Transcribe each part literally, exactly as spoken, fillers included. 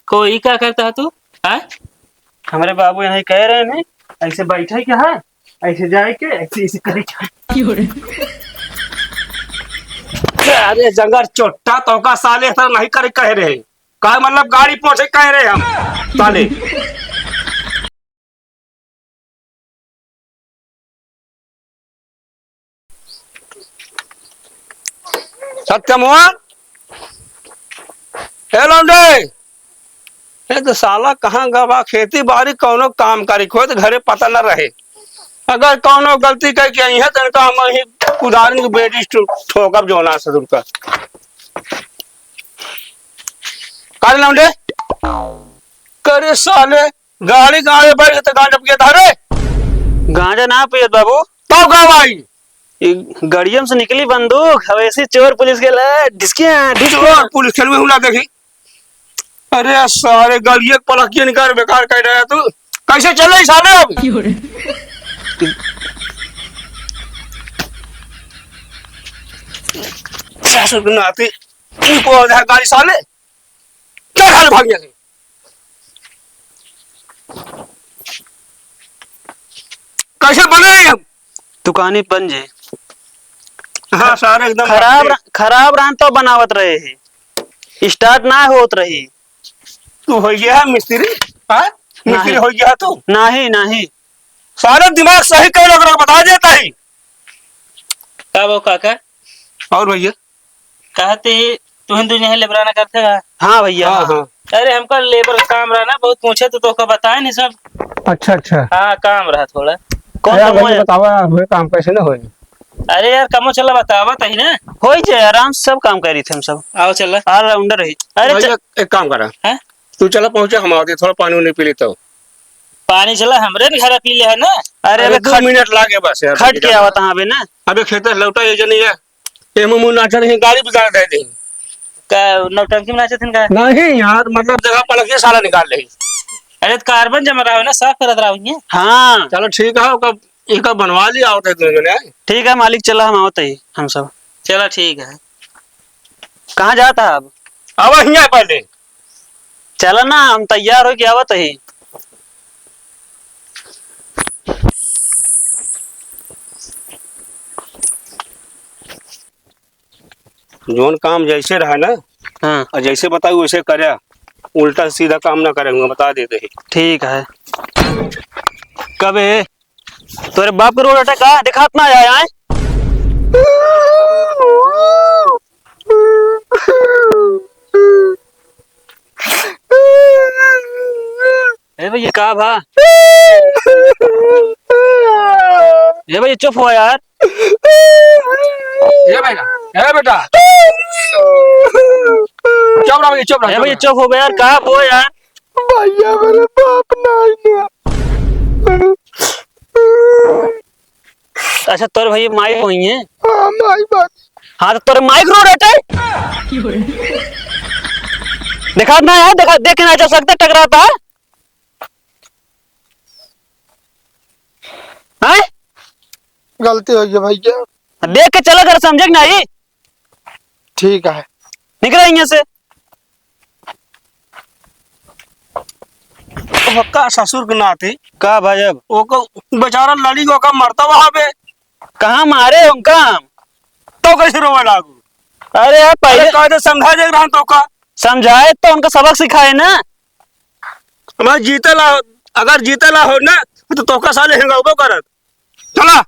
को ई का करता है तू? हाँ? हमरे बाबू यहाँ कह रहे हैं, ऐसे बैठे क्या है, ऐसे जाए के, ऐसे, ऐसे करे क्या है? अरे जंगर चोट्टा, तोका साले ऐसा नहीं करे कह रहे। का मतलब गाड़ी पहुंचे कह रहे हम साले। सत्यमोहन, ए लौंडे, ये तो साला कहाँ गवा? खेती बाड़ी कौनो काम करी, खोए तो घरे पता न रहे। अगर कौनो गलती करके आई है, तो इनका हम ही कुदारी की बेटी ठो-, ठोकब जोना ससुर का। का रे लौंडे? करे साले, गाड़ी गाड़ी बैठ के तो गांजा पिए था रे। गांजा ना पियत बाबू। तब का भाई? ये गड़ियम से निकली बंदूक, अब ऐसे चोर पुलिस के ला, ढिसकिया, ढिसकिया। चोर पुलिस खेल में हुला देखी। अरे सारे गलिये के पलकिये निकाल बेकार कर रहा तू। कैसे चले साले अब? क्यों रे? सासुर के नाती, इनको आधा गाड़ी साले। क्या हाल भाग गया? कैसे बने हम? दुकानी बन जे। हाँ, सारे एकदम खराब बन जे। र-, खराब रहन तो बनावत रहे हैं, start ना होत रही। तू हो गया है मिस्त्री? हाँ? मिस्त्री नहीं। हो गया तू? नहीं, नहीं। सारे दिमाग सही कर, अगर बता देता ही। का वो काका? और भैया? कहते, तुहिन दुइ जने लेबरा ना करते का? हाँ भैया, हाँ, हाँ। हाँ। अरे, हमका लेबर काम रहा ना, बहुत पूछे तो तोका बताए नहीं सब। अच्छा, अच्छा। हाँ, काम रहा थोड़ा। कौन अरे, काम भैया, होए? बतावा, हुए काम कैसे ना होए? अरे यार, कमो चला बतावा तही ना। होई जे, आराम से सब काम करी थे हम सब। आओ चला। All rounder रही। अरे भैया, च- एक काम करा। हैं? तू चला पहुंचा, हम आते, थोड़ा पानी उनी पी लेता हूँ। पानी चला, हमरे न घरा पी ले है ना। अरे, अबे अबे दो खट-, मिनट लागे बस यार, खट के आवत हाँ अबे ना। अबे खेते लौटा ये जनी है। ये मुंह नाचर ही गाड़ी बिगाड़ दे दे। का नौटंकी में नाचत हन का? नहीं यार, मतलब जगह पलक के साला निकाल ले। अरे तो कार्बन जमा रहा हो ना, साफ करत रहा हो ये। हाँ। चलो ठीक है, ओका, इनका बनवा लिया होता है दोनों जने। ठीक है मालिक, चला हम आवत ही, हम सब। चला ठीक है। कहाँ जाता है अब? अब हियाँ पहले। चला ना, हम तैयार होके आवत ही। जौन काम जैसे रहा ना, हाँ। और जैसे बताई वैसे करे, उल्टा सीधा काम ना करे, हम बता देते हैं। ठीक है। कबे तोरे बाप के रोड अटका दिखात ना आया है? ए भैया, का भा? ए भैया, चुप हो यार। ए भैया, ए बेटा। चुप रह भैया, चुप रह, ए भैया, चुप रह। चुप हो बे यार, का हो यार? भैया, मेरे बाप नहीं है। अच्छा, तोर भैया माई होई है? हाँ, माई बात। हाँ, तो तोर माई के रोड हटे। देखा ना है, देखा, देख के ना चल सकते, टकराता है। हैं? गलती हो गई भैया। देख के चला कर, समझे कि नहीं? ठीक है। निकल यहाँ से। ओका ससुर के नाती। का भाई अब? ओका बेचारा लड़ी ओका मरता वहाँ पे। कहाँ मारे उनका हम? तो कैसे रोवे लागू? अरे यार, पहले अरे कायदे समझा दे रहा तो का? समझाए तो उनका सबक सिखाए ना। हमारे जीते ला, अगर जीते ला हो ना, तो तोका साले हेंगाउबो करत। चला।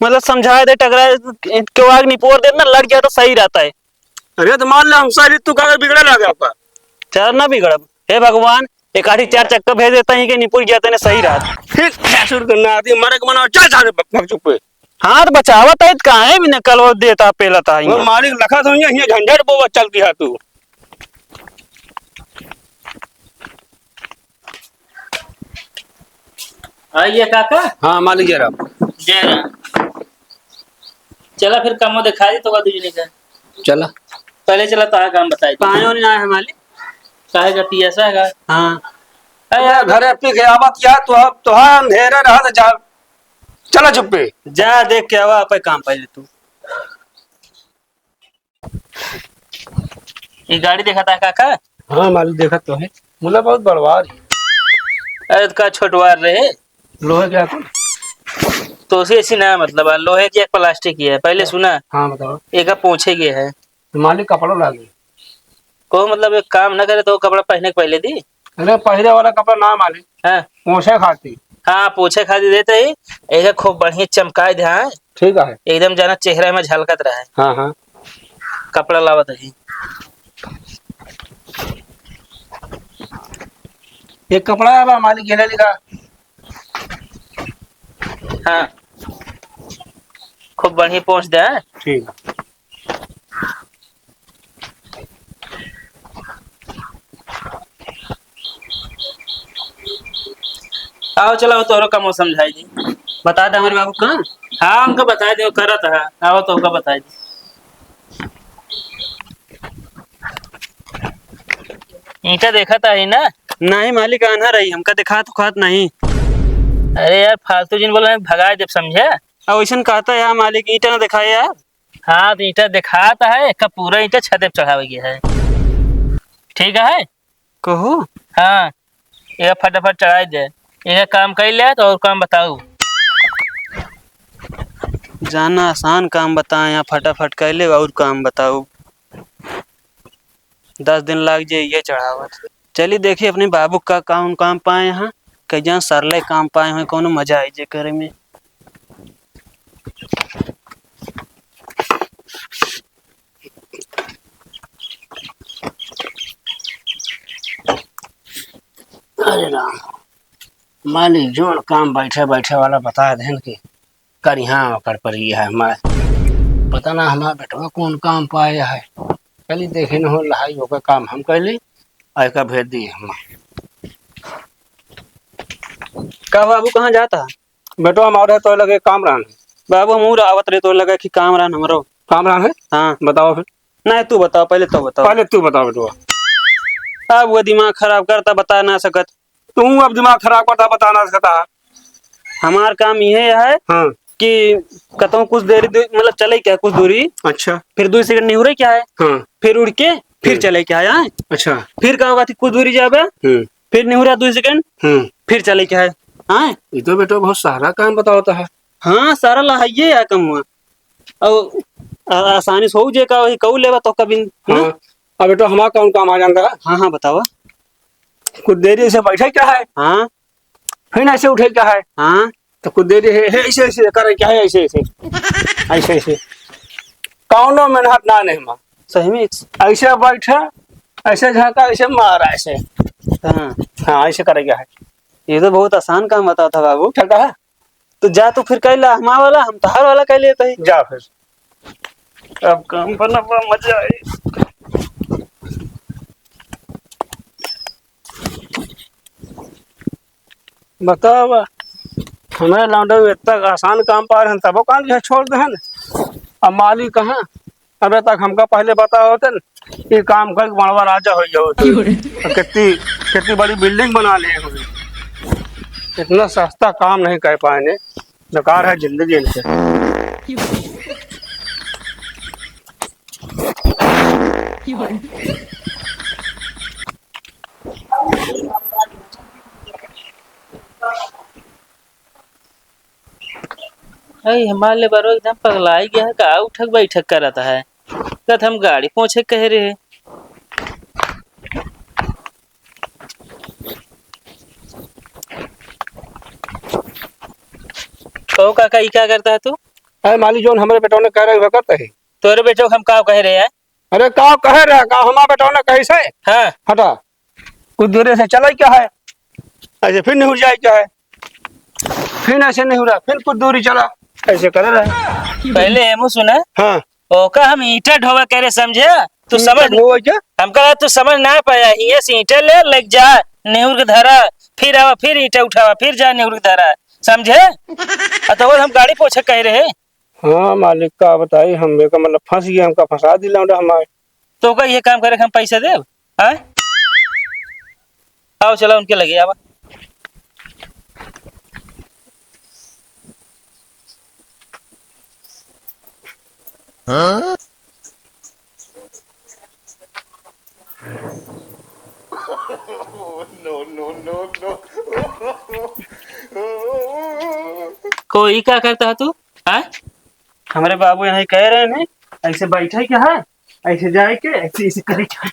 मतलब समझाए दे, टकराए, क्यों आग निपोर दे ना, लड़ गया तो सही रहता है। अरे तो मान ले, हम साले तू काहे बिगड़े लागे आपका? चल ना बिगड़ब। हे भगवान, एक आधी चार चक्कर भेज देता ही कि निपुर गया तेने सही रहत। फिर ससुर के नाती मरे के मना, चल साले भग चुप पे। हाथ बचावत है, काहे भी नकल वो देता पेलता है वो यहाँ। मालिक लखा तो यहाँ, यहाँ झंझट बोवा चल दिया तू। आइए काका। हाँ, मालिक जय राम। जय राम। चला फिर कमो दिखा दी तो दुजने का। चला। पहले चला तो काम बताई। पानी वानी ना है मालिक? काहे का पियासा है का? हाँ। अरे यार, घरे पी के आवत क्या? तो अब तो हाँ, अंधेरे रहत जा। चला चुप्पे। जा देख के आवा, आपे काम पहिले तू। ये गाड़ी देखत ह काका? हाँ मालिक, देखत तो है। मुला बहुत बड़वार है। अरे तो का छोटवार रहे? लोहे के आते? तो उसे ऐसी ना मतलब, लोहे की एक प्लास्टिक की है। पहले सुना। हाँ, बताओ। एक पोछे के है। तो मालिक कपड़ो लागे। को मतलब एक काम ना करे तो कपड़ा पहने के पहले दी। अरे पहले वाला कपड़ा ना मालिक। हाँ। पोछे खातिर। हाँ, पोछे खातिर देते ही। एक खूब बढ़िया चमकाए दे, हाँ। ठीक है। एकदम जाना चेहरा में झलकत रहे। हाँ, हाँ। कपड़ा लावत ही। एक कपड़ा है बा, मालिक ये ले लिखा। हाँ, खूब बढ़िया पोंछ दे, हाँ? ठीक। आओ, चला, तोहरो कमो समझाई दी। बता दे हमारे बाबू कहाँ? हाँ, उनका बता दे, वो करत है। आओ, तो उनका बता दे। ईंटा देखत ही ना? नहीं मालिक, आन्हर ही, हमका देखात उखात नहीं। अरे यार, फालतू जिन बोला, भगा देब, समझे? अब वैसन कहता है यार मालिक, ईंटा ना दिखाए यार। हाँ, तो ईंटा देखात है, एक पूरा ईंटा छते पे चढ़ावे के है। ठीक है? कहो। हाँ, ये फटाफट चढ़ाई दे। ये काम कर ले तो और काम बताऊ। जाना आसान काम बताए, यहाँ फटाफट कर ले और काम बताऊ। दस दिन लाग जाए ये चढ़ावत। चली देखी अपने बाबू का कौन काम पाए हैं, कई जान सरले काम पाए हैं, कौनो मजा आई जे करे में। अरे राम, मालिक जोन काम बैठे बैठे वाला बता देन कि करिहाँ ओकर पर ये है हमार। पता ना हमार बेटवा कौन काम पाए है। चली देखे न हो लहाई ओकर काम हम कैली, आ एका भेज दिए हम। का बाबू, कहाँ जाता? बेटवा, हम आवत रहे तोरे लगे काम रहन। बाबू, हमहू आवत रहे तोरे लगे कि काम रहन हमरो। काम रहन है? हाँ। बताओ फिर। नहीं, तू बताओ, पहले तो बताओ। पहले तू बताओ बेटवा। अब वो दिमाग खराब करता, बता ना सकत। तू अब दिमाग खराब करता, बता ना सकता। हमार काम ये है हाँ। कि कतहूँ कुछ देरी दू-, मतलब चले क्या कुछ दूरी। अच्छा। फिर दो सेकंड निहुरे क्या है। हाँ। फिर उड़ के फिर हम्म। चले क्या है, हाँ? अच्छा। फिर का होगा थी कुछ दूरी जाबे, हम्म। फिर निहुरा दो सेकंड, हम्म। फिर चले क्या है, हाँ? ये तो बेटा बहुत सारा काम बतावता है। हाँ, सारा लहाइए या कम हुआ। और आ-, आसानी से हो जे का वही कहू लेबा तो कभी, है ना? हाँ। अब बेटा हमारा कौन काम आ जाता है? हाँ, हाँ, बतावा। कुछ देरी से बैठे क्या है? हाँ। फिर ऐसे उठे क्या है? हाँ। तो कुछ देरी है, है ऐसे, ऐसे करे क्या है? ऐसे, ऐसे। ऐसे, ऐसे। कौनो मेहनत ना नहीं माँ। सही में? ऐसे बैठा, ऐसे झांका, ऐसे मारा, ऐसे। हाँ। हाँ, ऐसे करे क्या है? ये तो बहुत आसान काम बतावता बाबू। क्या कहा? तो जा तू फिर कह ला हमार वाला, हम तोहार वाला कह लेते हैं। जा फिर। अब काम बना बा, मजा आई। बतावा, हमारे लौंडे इतना आसान काम पा रहे हैं, तबो काम जो है छोड़ दे हैं। अब मालिक कहाँ? अबे तक हमका पहले बता होते न, ये काम कर बड़वा राजा हो गया होते। क्यों रे? कितनी, कितनी बड़ी बिल्डिंग बना लिए होते। इतना सस्ता काम नहीं कर पाए ने, बेकार है जिंदगी इनके। क्यों? क्यों? अरे, हमार लेबरो एकदम पगलाई गया है, का उठक बैठक करत है। कहत हम गाड़ी पोछे कहे रहे। कहो काका, ई का करता है तू? अरे मालिक, जोन हमरे बेटवा ने कह रहे, वह करता है। तोरे बेटो के हम का कहे रहे हैं? अरे का कहे रहे, का हमार बेटवा ने कैसे? हाँ। हटा। कुछ दूरी से चला क्या है, ऐसे फिर निहुर जाए क्या है, फिर ऐसे निहुरा, फिर कुछ दूरी चला, ऐसे करे रहे। पहले एमू सुना। हाँ। ओका हम ईंटा ढोवा करे समझे, तू ईंटा समझ, ढोवा क्या? हमका तू समझ ना पाया, हिये से ईंटे ले, लेके जा, निहुर के धरा, फिर आवा, फिर ईंटा उठावा, फिर जा निहुर के धरा, समझे? आ तो हम गाड़ी पोछे कह रहे। हाँ मालिक, का बताई, हम एका मतलब फंस गए, हमका फंसा दिला उन्हें हमारे। तो का ये काम करे हम पैसा देब? हाँ? आओ चला उनके लगे आवा। हाँ? कोई का करता है तू? हाँ? हमरे बाबू यहीं कह रहे हैं, ऐसे बैठे क्या है, ऐसे जाए के, ऐसे, ऐसे करे क्या है।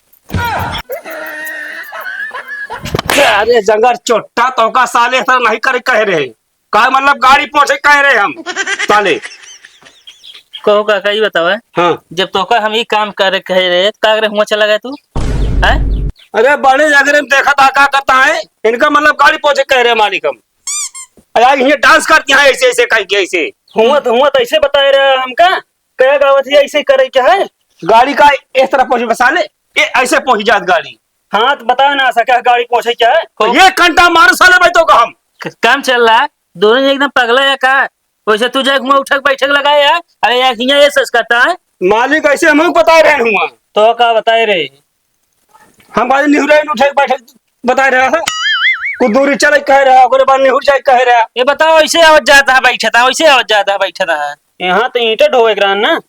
अरे जंगर चोट्टा, तोका साले ऐसा नहीं करे कह रहे। का मतलब गाड़ी पोंछे कह रहे हम साले? कहो काका, ई बतावा। हाँ। जब तोका हम ई काम करे कह रहे, त का करे हुआँ चला गया तू? हैं? अरे बड़े जगरे में देखा था का करता है, इनका मतलब गाड़ी पोंछे कह रहे मालिक हम। अरे आज ये डांस करती हैं ऐसे ऐसे कह के ऐसे। हुआँ तो, हुआँ तो ऐसे बताए रहे हमका, कह गावत ही ऐसे करे क्या है? गाड़ी का इस तरह पोंछे बसा ले, ये ऐसे पोंछी जात गाड़ी। हाँ, तो बता ना सका गाड़ी पोंछे क्या है? तो एक घंटा मारो साले भाई तोका हम। क-, काम चल रहा, दोनों जने एकदम पगला है का? वैसे तू जाए हुआँ उठक बैठक लगाए है, अरे यार हियाँ ये सच करता है। मालिक ऐसे हम बताए रहे हुआँ। तो का बताए रहे? हम कहते निहुरे उठक बैठक बताए रहे हैं। कुछ दूरी चले कह रहा, ओकरे बाद निहुर जाए कह रहा। ये बताओ ऐसे आवत जाता है बैठता है, वैसे आवत जाता है बैठता है। यहाँ तो ईंटे ढोए के रहन ना।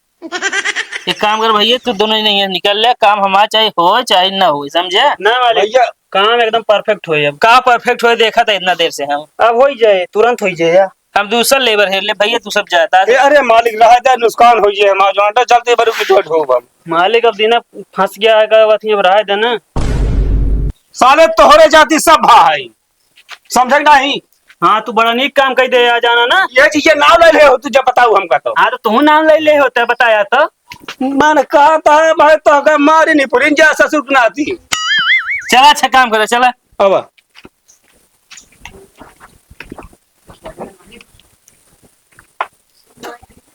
एक काम कर भैया, तू दोनों नहीं निकल ले, काम हमारा चाहे हो चाहे ना हो, समझे? ना मालिक, भैया। काम एकदम परफेक्ट होए अब। का परफेक्ट होए देखा था इतना देर से हम। अब होई जाए, तुरंत होई जाए यार। हम दूसरा लेबर है, ले भैया तू सब जाता ए, है। अरे मालिक रहा दे, नुकसान होई जाए हमारा, जो अंडा चलते बरू की तो ढोब हम। मालिक अब दिना फंस गया है, का बात है, अब रहा दे ना। साले तोहरे जाति सब भाई, समझे नहीं? हाँ, तू बड़ा नीक काम कइ दे, आ जाना ना। ये चीजें नाम ले ले हो तू, जब बताऊ हमका तो। हाँ, तो तू नाम ले ले होता, बताया तो। मन कहता है भाई, तो का मारी नहीं पुरिन जा ससुर के नाती। चला, अच्छा काम करे, चला। अब